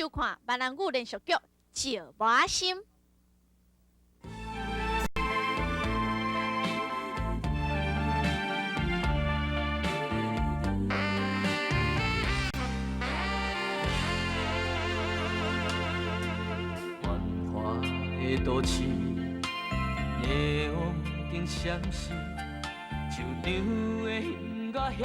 收看閩南語連續劇《石磨仔心》。繁華的都市，霓虹燈閃爍，球場的音樂響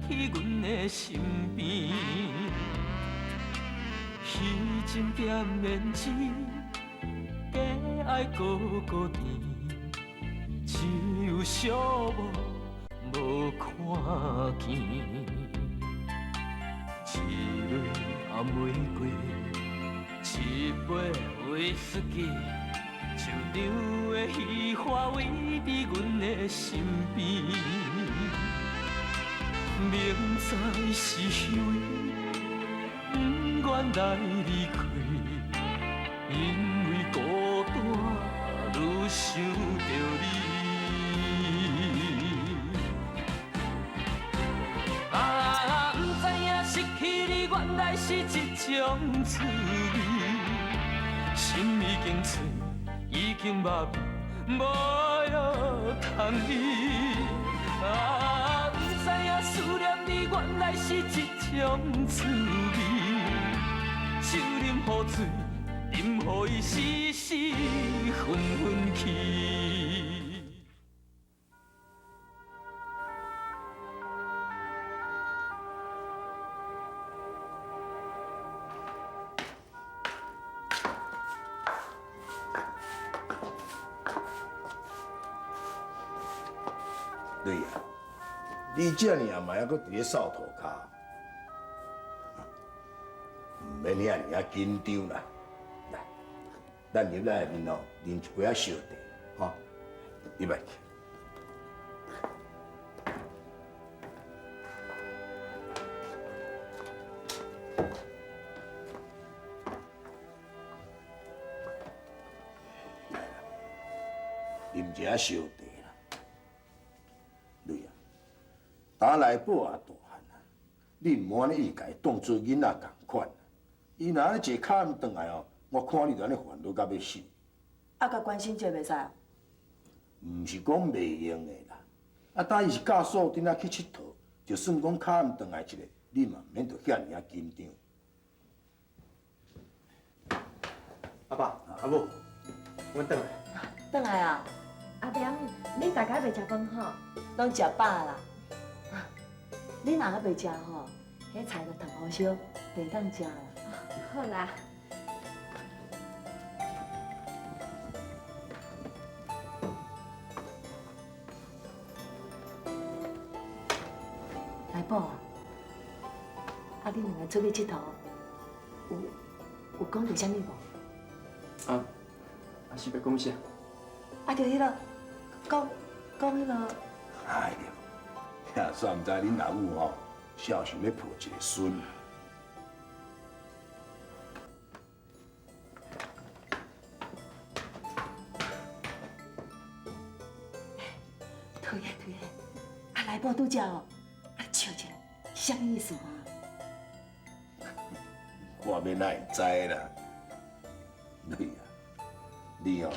起阮的身邊。彼一點胭脂，假愛閣閣甜，只有寂寞無看見。一蕊红玫瑰，一杯威士忌，球場的戏花围伫阮的身边。明知是虚伪，不愿来离开，因为孤单，愈想著你。啊，不知影失去你，原來是這種滋味。心已經碎，已經麻痹，無藥通醫。啊，不知影思念你，原來是這種滋味。酒啉予醉，啉予伊死死昏昏去。對啊，你這爾啊嘛猶閣佇咧掃塗跤，毋免遐爾仔緊張啦。來，咱入來內面哦，啉一杯仔燒茶，吼，入來。來啦，啉一下燒茶啦。對啊，打來寶也大漢啊，你毋好按呢伊共伊當做囡仔仝款。伊若按呢坐跤毋轉來哦，我看你就按呢煩惱甲欲死。啊，共關心者袂使哦？毋是講袂用的啦，啊，當伊是佮素貞仔去𨑨迌，就算講跤毋轉來一个，你嘛毋免著遐爾仔緊張。阿爸、阿母，阮轉來。轉來啊！阿蓮，恁大家袂食飯吼？攏食飽啦。恁若猶袂食吼，彼菜就燙予燒，袂當食啦。好啦。來寶啊，啊，恁兩个出去𨑨迌，有講著啥物無？啊，啊是欲講啥？啊，就彼个，講講彼个。哎喲，也煞毋知恁老母吼，孝想欲抱一個孫。推的推的，啊來寶拄才哦，啊笑一下，啥物意思啊？我欲哪會知啦？你啊，你哦，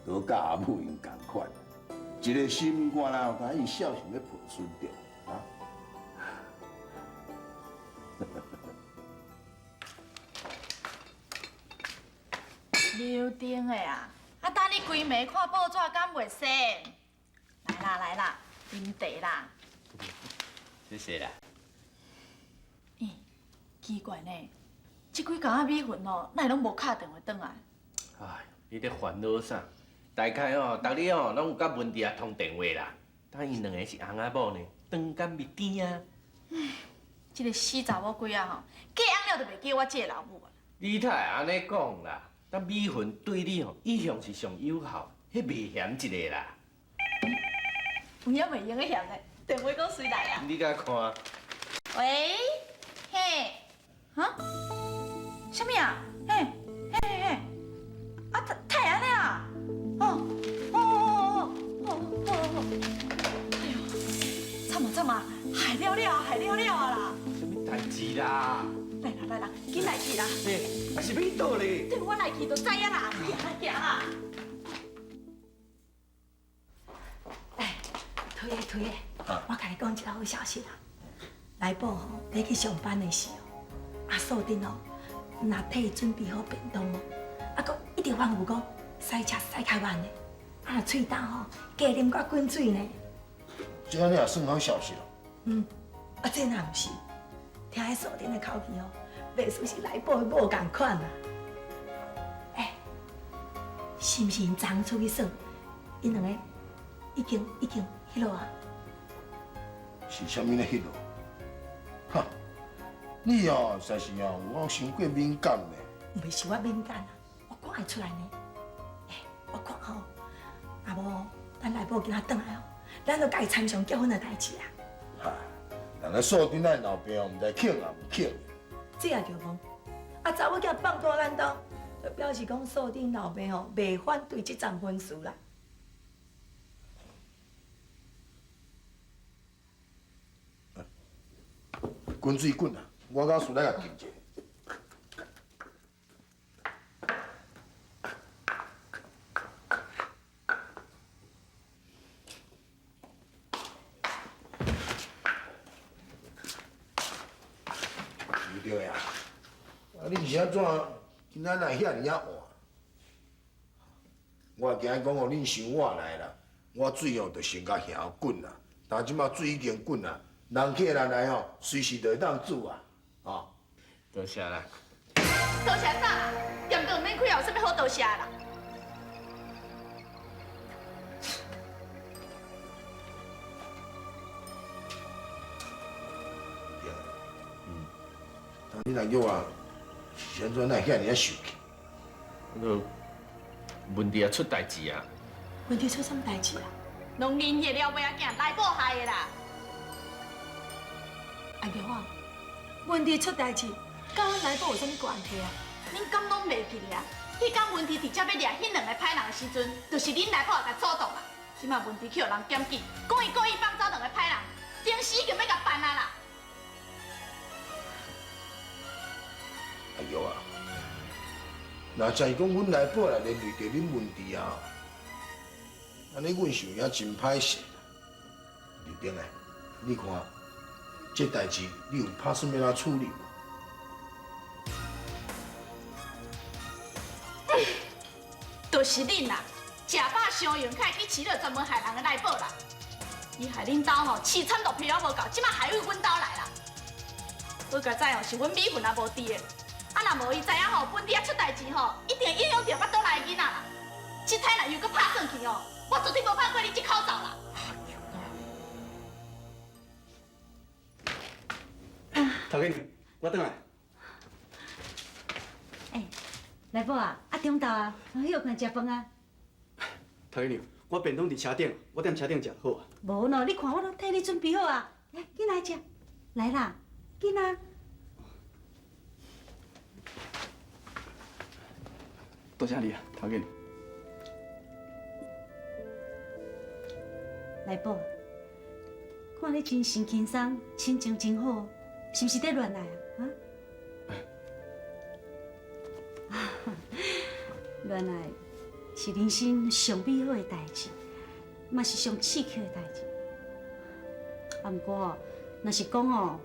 都佮阿母𪜶仝款，一个心肝啦，敢伊孝想欲抱孫著啊？刘丁的啊，啊等你規暝看報紙敢袂醒？來啦來啦，啉茶啦。謝謝啦。咦，奇怪呢，這幾工仔美雲哦，哪會攏無敲電話轉來？唉，你咧煩惱啥？大概哦，逐日哦，攏有佮文弟仔通電話啦。但𪜶兩个是翁仔某呢，長敢蜜甜啊。這个死查某鬼仔吼，嫁翁了就袂記我這个老母啊！你哪會按呢講啦？但美雲對你吼一向是上友好，彼袂嫌一个啦。有影袂用得嫌的，電話閣隨來啊！你共看。喂，嘿，哈？啥物啊？嘿，嘿嘿嘿，啊，太會按呢啊？哦，哦哦哦哦哦哦！哎喲，慘啊慘啊，害了了，害了了啊啦！啥物代誌啦？來啦來啦，緊來去啦！嘿，啊是欲去佗咧？对我来去就知影啦，行行啦。哎，推的推的，我共你讲一个好消息啦。来宝吼，咧去上班的时候，啊素贞吼，若替伊准备好便当哦，啊，阁一直吩咐讲，驶车驶较慢的，啊若喙焦吼，加啉寡滚水呢。这按呢也算好消息咯。嗯，啊这若毋是，听彼素贞的口气吼，袂输是来宝的某仝款啊。欸，是毋是𪜶昨昏出去耍，𪜶两个已经已经彼落啊？是啥物咧彼落？哈，你哦，实在是哦，有够伤过敏感咧。毋是我敏感啊，我看会出来呢。欸，我看吼，啊无，咱来宝今仔转来哦，咱就共伊参详结婚的代志啊。哈，人个素贞咱老爸哦，毋知肯也毋肯。这也著无，啊，查某囝放过咱兜，就表示讲素贞老爸吼袂反对这桩婚事啦。滚水滚啊！我到厝内共斟者。对啊，啊你是按怎？今仔来遐尔仔晚？我今日讲哦，恁伤晚来啦。我水哦，就先共燃滚啦。但这马水已经滚啦，人客人来吼，随时就会当煮啊，哦。多谢啦。多谢啥？店都毋免开，有啥物好多谢啦？对，嗯。你来约我，是按怎会遐尔仔生气？那问题也出代志啊！问题出啥物代志啊？拢恁彼个了尾仔囝来宝害的啦！阿玉啊，问题出代志，佮阮来宝有啥物关系啊？恁敢拢袂记得啊？彼工问题直接欲掠彼两个歹人的时阵，就是恁来宝共阻挡啦。这马问题去予人检举，讲伊故意放走两个歹人，定时已经欲共办啊啦！阿玉啊，若真是讲阮来宝来连累著恁问题啊，按呢阮想也真歹势啦。刘丁啊，你看这代志，你有拍算欲按怎处理无？就是恁啦，食饱伤用，开去饲了专门害人的来宝啦。伊害恁兜吼凄惨落皮还无够，这马害为阮兜来啦。好佳哉哦，是阮美云也无伫的，啊若无伊知影吼，本地啊出代志吼，一定影响著腹肚内的囡仔啦。这胎若又阁拍算去哦，我绝对无放过你这口罩啦。头家娘，我转来。欸，来宝啊，啊中昼啊，歇困食饭啊。头家娘，我便当伫车顶，我踮车顶食就好啊。无喏，你看我拢替你准备好啊，来，紧来食，来啦，紧啊！多谢你啊，头家娘。来宝，看你真神轻松，心情真好，是毋是咧恋爱啊？啊？恋爱是人生上美好的代志，嘛是上刺激的代志。啊，毋过哦，若是讲哦，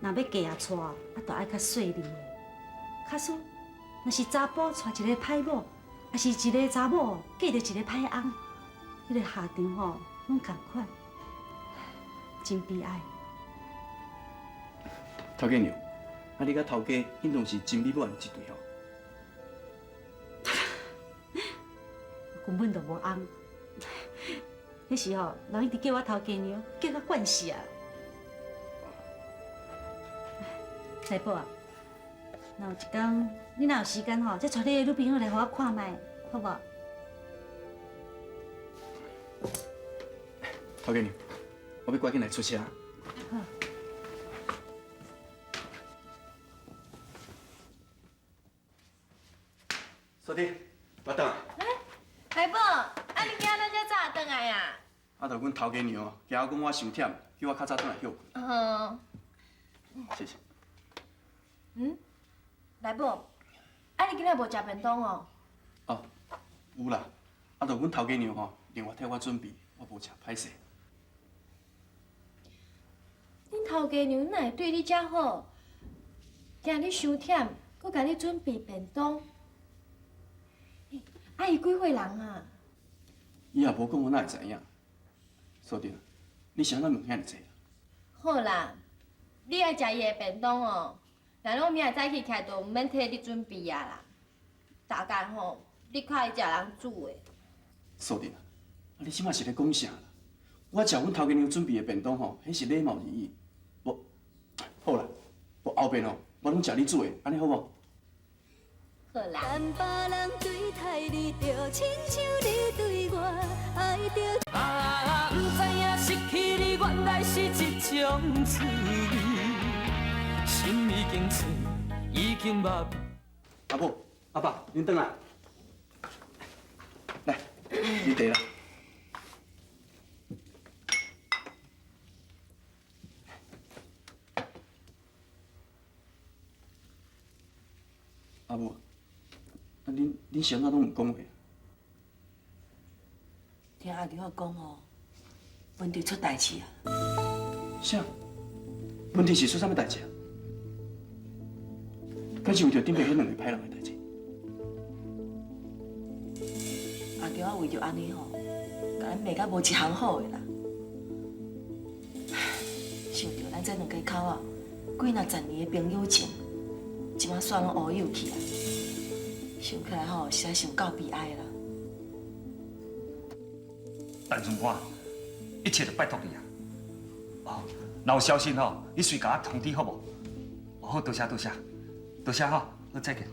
若欲嫁啊娶，啊，就爱较细腻的。假使若是查埔娶一个歹某，抑是一个查某嫁著一个歹翁，彼个下场吼，拢仝款，真悲哀。头家娘，啊，你佮头家应当是真美满的一对吼。根本就无翁。彼时吼，人一直叫我头家娘，叫甲惯势啊。来宝啊，若有一天你若有时间吼，再带你的女朋友来予我看觅，好无？头家娘，我欲赶紧来出车。好。素贞，我转来。来宝，啊你今仔遮早转来啊？啊，就阮头家娘惊我讲我伤忝，叫我较早转来歇困。嗯。谢谢。嗯，来宝，啊，你今仔無食便當哦？哦，有啦，啊，就阮頭家娘吼，另外替我準備，我無食，歹勢。恁頭家娘哪會對你遮好？驚你傷忝，閣共你準備便當。欸，啊，伊幾歲人啊？伊也無講，我哪會知影？素貞，你是按怎問遐爾濟？好啦，你愛食伊的便當哦。若我明仔早起起來就毋免替你準備啊啦。大概吼，你較愛食人煮的。素貞啊，你這馬是咧講啥啦？我食阮頭家娘準備的便當吼，彼是禮貌而已。無，好啦，無後邊哦，我攏食你煮的，按呢好無？好啦。啊，毋知影失去你原來是這種滋味，心已經碎，已經麻痹。阿母、阿爸，恁轉來，來，啉茶啦。阿母，啊恁恁是按怎攏毋講話？聽阿舅仔講哦，問題出代誌啊！啥？問題是出啥物代誌啊？敢是為著頂擺彼兩個歹人的代誌？阿舅仔為著按呢吼，共咱罵甲無一項好的啦。想著咱這兩家口仔，幾若十年的朋友情，這馬煞攏烏有去啊！想起來吼，實在是有夠悲哀啦。陳巡官，一切就拜託你啊！哦，若有消息吼，你隨共我通知好無？好，多謝多謝，多謝吼，好再見。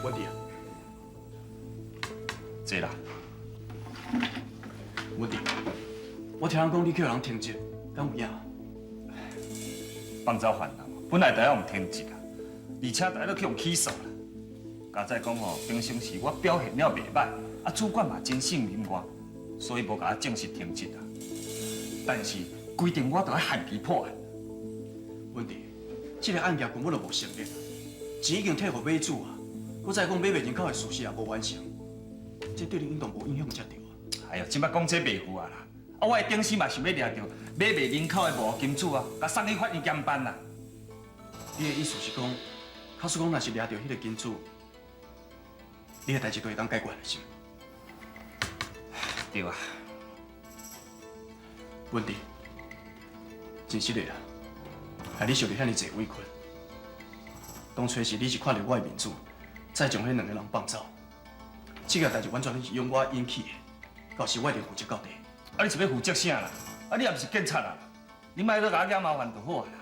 文弟啊，坐啦。文弟，我聽人講你去予人停職，敢有影？放走犯人，本來就愛予停職啊，而且就愛閣去予起訴啦。加再講吼，平常時我表現了袂䆀，啊主管嘛真信任我，所以無共我正式停職啊。但是規定我都愛限期破案。文弟，這個案件根本就無成立，錢已經退予買主啊，閣再講買賣人口的事實也無完成，這對你應當無影響才對啊。哎喲，這擺講這袂赴啊啦！啊，我的頂司嘛想欲掠著買賣人口的幕後金主啊，共送去法院監辦啦。你的意思是講，假使講若是掠著彼个金主，你的代誌就會當解決了，是毋？對啊。文弟，真實的啦，害你受著遐爾濟委屈。當初是你是看著我的面子，才將彼兩個人放走。這個代誌完全是用我引起的，到時我一定負責到底。啊，你是欲負責啥啦？啊，你也毋是警察啊，你莫閣共我惹麻煩就好啊啦。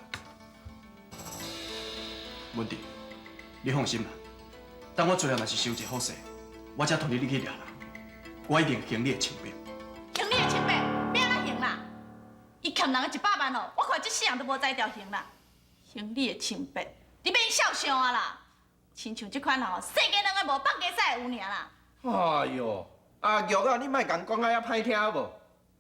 文弟，你放心啦，等我最後若是收一個好勢，我才託你去掠人，我一定還你的清白。還你的清白，欲按怎還啦？伊欠人的100萬哦，我看這世人都無才調還啦。還你的清白，你免笑相啊啦！親像這款人哦，世間兩个無，放雞屎的有爾啦。哎喲，阿玉啊，你莫共講甲遐歹聽好無？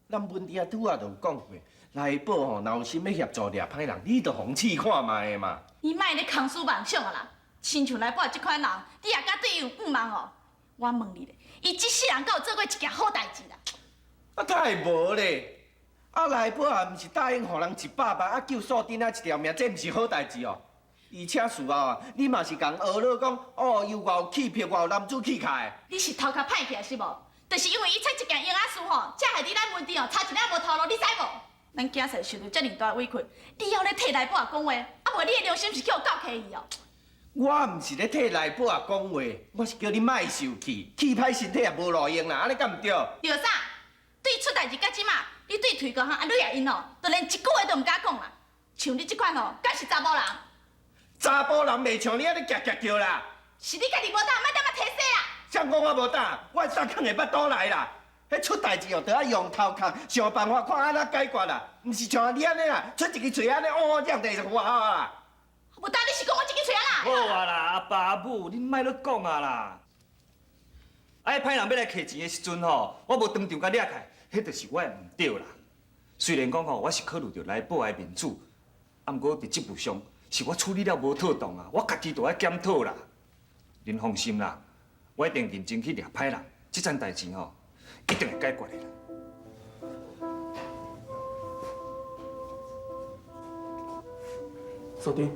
咱文弟仔拄仔就有講過，內保吼，若有心欲協助掠歹人，你就予試看覓的嘛。你莫咧空思妄想啊啦！親像內保這款人，你也敢對伊有向望哦？我問你咧，伊這世人敢有做過一件好代誌啦？啊，哪會無咧？啊，內保也毋是答應予人100萬，啊救素貞仔一條命，這毋是好代誌哦。而且事後啊，你嘛是共學了講，哦，又偌有氣魄，偌有男子氣概的。你是頭殼歹去啊是無？就是因為伊出這件嬰仔事吼，才害你咱文弟哦差一點無頭路，你知無？咱囝婿受著遮爾大委屈，你猶咧替內保仔講話，啊無你的良心是去予狗揢去哦？我毋是咧替內保仔講話，我是叫你莫受氣，氣歹身體也無路用啦，按呢敢毋對？對啥？對出代誌到這馬，你對推高行阿女仔𪜶哦，就連一句話都毋敢講啦。像你這款哦，敢是查埔人？查埔人袂像你按呢夾夾叫啦。是你家己無膽，莫踮遐提醒啦。誰講我無膽？我的膽囥佇腹肚內啦。彼出代誌哦，著愛用頭殼想辦法看按怎解決啦，毋是像你按呢啦，出一支喙按呢，哦，這樣就會活啊啦。無膽，你是講我這支喙啊啦？好啊啦，阿爸阿母，恁莫閣講啊啦。啊，彼歹人欲來提錢的時陣吼，我無當場共掠開，彼就是我的毋對啦。雖然講吼，我是考慮著內保的面子，啊，毋過佇職務上是我處理了無妥當啊，我家己都愛檢討啦。恁放心啦，我一定認真去掠歹人，這樁代誌吼，一定會解決的啦。素貞，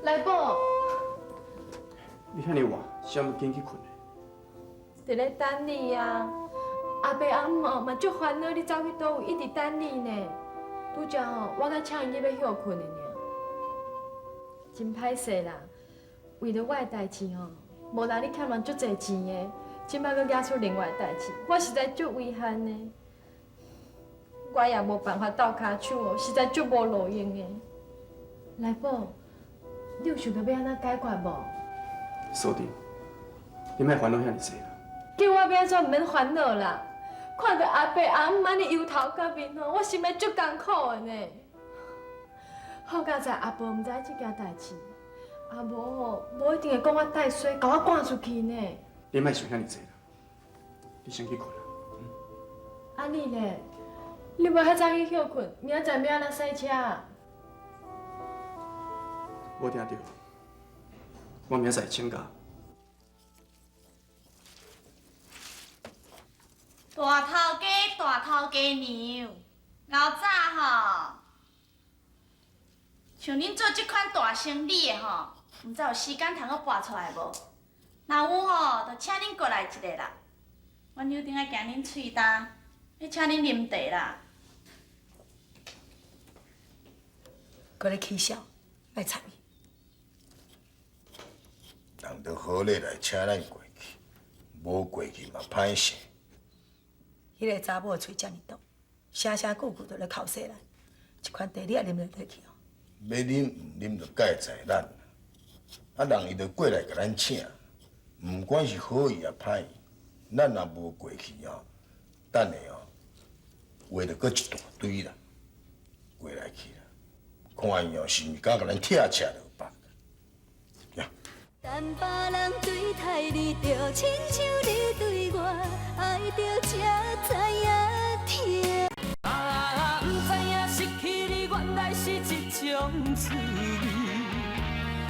來寶，你遐爾晚，是毋緊去睏的？佇咧等你啊！阿伯阿姆嘛足煩惱，你走去佗位，一直等你呢。拄才吼，我才請𪜶去欲歇睏的爾，真歹勢啦！為著我的代誌吼，無但你欠人足濟錢的，這擺閣惹出另外的代誌，我實在足遺憾的。我也無辦法鬥跤手哦，實在足無路用的。來寶，你有想著欲按怎解決無？素貞，你莫煩惱遐爾濟啦。叫我欲按怎毋免煩惱啦？看著阿伯阿姆按呢憂頭甲面吼，我心內足艱苦的呢。好佳哉阿婆毋知這件代誌，啊無吼，無一定會講我帶衰，共我趕出去呢。你莫想遐爾濟啦，你先去睏啦。啊你咧？你無遐早去歇睏，明仔載欲按怎駛車？無定著，我明仔載請假。大頭家，大頭家娘，老早吼，像恁做這款大生理的吼，毋知有時間通閣撥出來無？若有吼，就請恁過來一下啦。阮柳丁愛行恁喙焦，欲請恁啉茶啦。閣咧起痟，莫插伊。人都好咧來請咱過去，無過去嘛歹勢。彼個查某喙遮爾毒，聲聲句句都咧剾洗咱，這款茶你也啉會落去哦？欲啉毋啉就蓋在咱。啊，人伊就過來共咱請，毋管是好意抑歹意，咱若無過去哦，等下哦，話就閣一大堆啦，過來去啦，看伊哦是毋是敢共咱拆赤落腹。等別人對待你，就親像你對我，愛著才知影疼。啊，毋知影失去你原來是一種滋味，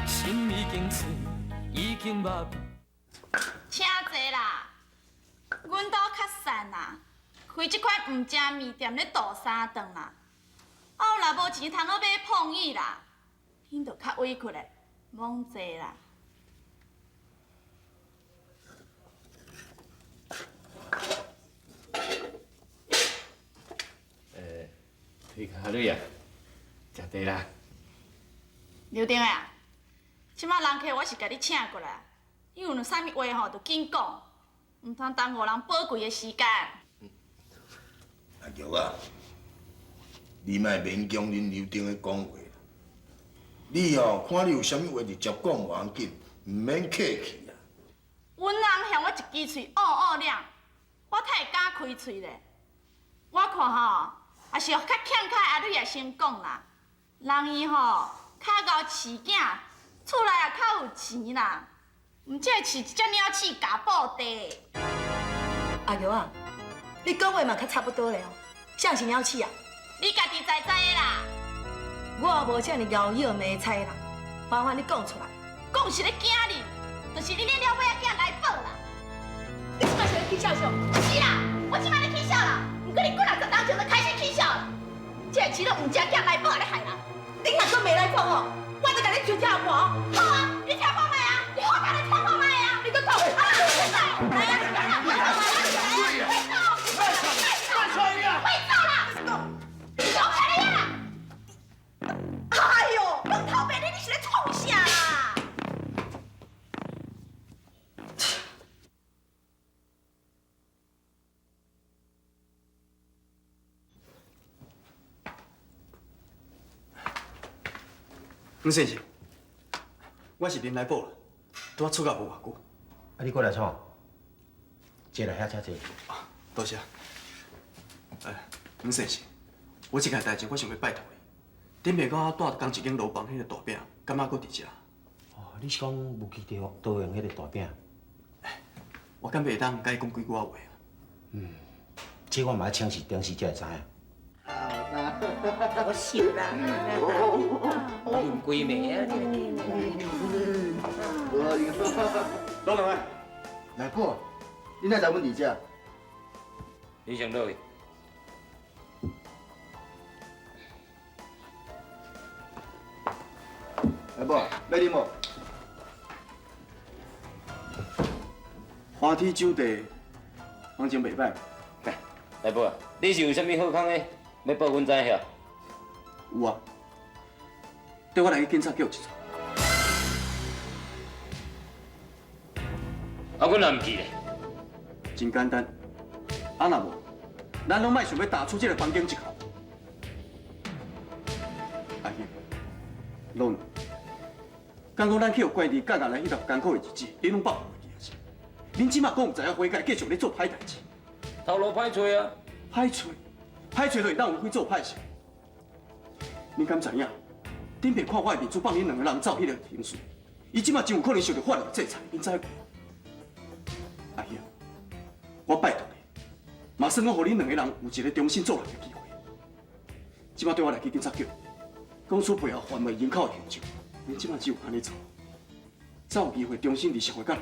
心已經碎，已經麻痹。請坐啦，阮兜較散啦，開這款毋食麵店咧度三頓啦。啊，若無錢通好買膨椅啦，恁就較委屈咧，罔坐啦。推卡蕊啊，食茶啦。劉丁啊，這擺人客我是共你請過來，你有啥物話吼，就緊講，毋通耽誤人寶貴的時間。阿玉啊，你莫勉強恁劉丁咧講話啦。你哦，看你有啥物話直接講無要緊，毋免客氣啊。阮翁嫌我一支喙烏烏亮，我太會敢開喙咧。我看吼，也是較欠開阿蕊也先講啦。人伊吼較𠢕飼囝，厝內也較有錢啦，毋才會飼一隻鳥鼠咬布袋。阿玉啊，你講話嘛較差不多咧哦，啥是鳥鼠啊？你家己知知的啦。我無遮爾敖藥迷猜啦，麻煩你講出來。講是咧驚你，就是你了尾仔囝來報啦。你這擺是咧起痟啥？是啦，我這擺咧起痟啦。毋過你幾若十年前就開始起痟啦，這個飼了毋食囝來報咧害人。你若閣袂來講哦，我就共你就拆破。好啊，你拆看覓啊？你好大來拆看覓啊？你閣講啊？來啊！快走啦！走開你啊！哎呦，講頭白你，你是咧創啥啦？黄先生，我是林來寶啦，拄仔出甲無偌久。啊，你過來創？坐來遐，請坐。多謝。黃先生，我這件代誌我想欲拜託你。頂擺我蹛仝一間樓房彼個大餅，敢猶閣佇遮？哦，你是講無期桃桃園彼個大餅？我敢袂當共伊講幾句仔話啊？嗯，這我嘛愛請示董事才會知影。我笑啦，我啉幾暝啊？老兩個，來寶，你哪來阮佇遮？你先落去。來寶，欲啉無？華天酒地行情袂歹。來寶啊，你是有啥物好康的，欲報阮知遐？有啊，綴我來去警察局一趟。啊，阮也毋去咧。真簡單，啊若無，咱攏莫想欲踏出這个房間一口。阿兄，老娘，敢講咱去予關佇監獄內彼條艱苦的日子，你攏放袂記啊是？恁這馬講毋知影悔改，繼續咧做歹代誌。頭路歹揣啊！歹揣，歹揣就會當有去做歹事。恁敢知影？頂擺看我的面子放恁兩个人走彼个程序，伊這馬真有可能受著法律制裁，恁知無？阿兄，我拜託你，嘛算講予恁兩个人有一個重新做人的機會。這馬綴我來去警察局，講出背後販賣人口的行徑，恁這馬只有按呢做，才有機會重新佇社會佮人